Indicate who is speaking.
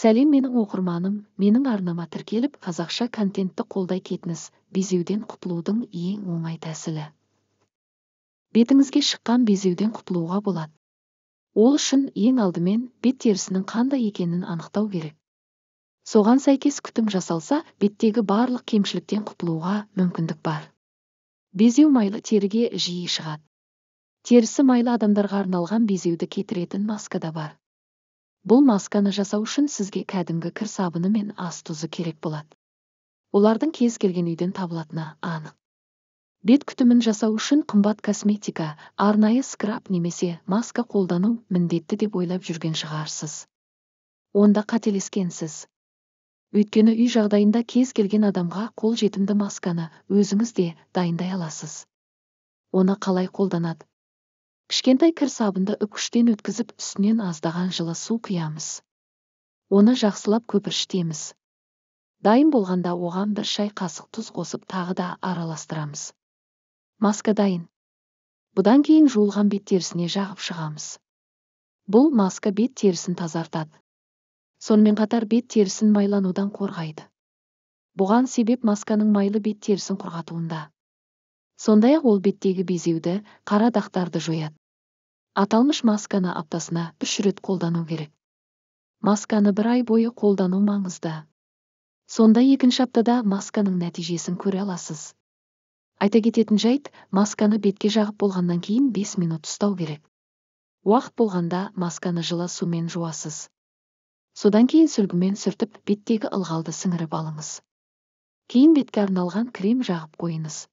Speaker 1: Сәлем, менің оқырманым! Менің арнама тіркеліп, қазақша контентті қолдай кетіңіз. Безеуден құтылудың ең оңай тәсілі. Бетіңізге шыққан безеуден құтылуға болады. Ол үшін ең алдымен бет терісінің қандай екенін анықтау керек. Соған сәйкес күтім жасалса, беттегі барлық кемшіліктен құтылуға мүмкіндік бар. Безеу майлы теріге жиі шығады. Терісі майлы адамдарға арналған безеуді кетіретін маска да бар. Бұл масканы жасау үшін сізге кәдімгі кір сабыны мен ас тұзы керек болады. Олардың кез келген үйден табылатыны анық. Бет күтімін жасау үшін қымбат косметика, арнайы скраб немесе маска қолдану міндетті деп ойлап жүрген шығарсыз. Онда қателескенсіз. Өйткені үй жағдайында кез келген адамға қол жетімді масканы өзіңіз де дайындай аласыз. Оны қалай қолданады? Кішкентай кір сабынды үкіштен өткізіп, үстінен аздаған жылы су құямыз. Оны жақсылап көпіршітеміз. Дайын болғанда оған бір шай қасық тұз қосып, тағы да араластырамыз. Маска дайын. Бұдан кейін жуылған бет терісіне жағып шығамыз. Бұл маска бет терісін тазартады. Сонымен қатар бет терісін майланудан қорғайды. Бұған себеп масканың майлы бет терісін құрғатуында. Сондай-ақ ол беттегі безеуді, қара дақтарды жояды. Аталмыш масканы аптасына 3 рет қолдану керек. Масканы бір ай бойы қолдану маңызды. Сонда екінші аптада масканың нәтижесін көре аласыз. Айта кететін жайт, масканы бетке жағып болғаннан кейін 5 минут ұстау керек. Уақыт болғанда масканы жылы сумен жуасыз. Содан кейін сүлгімен сүртіп, беттегі ылғалды сіңіріп алыңыз. Кейін бетке арналған крем жағып қойыңыз.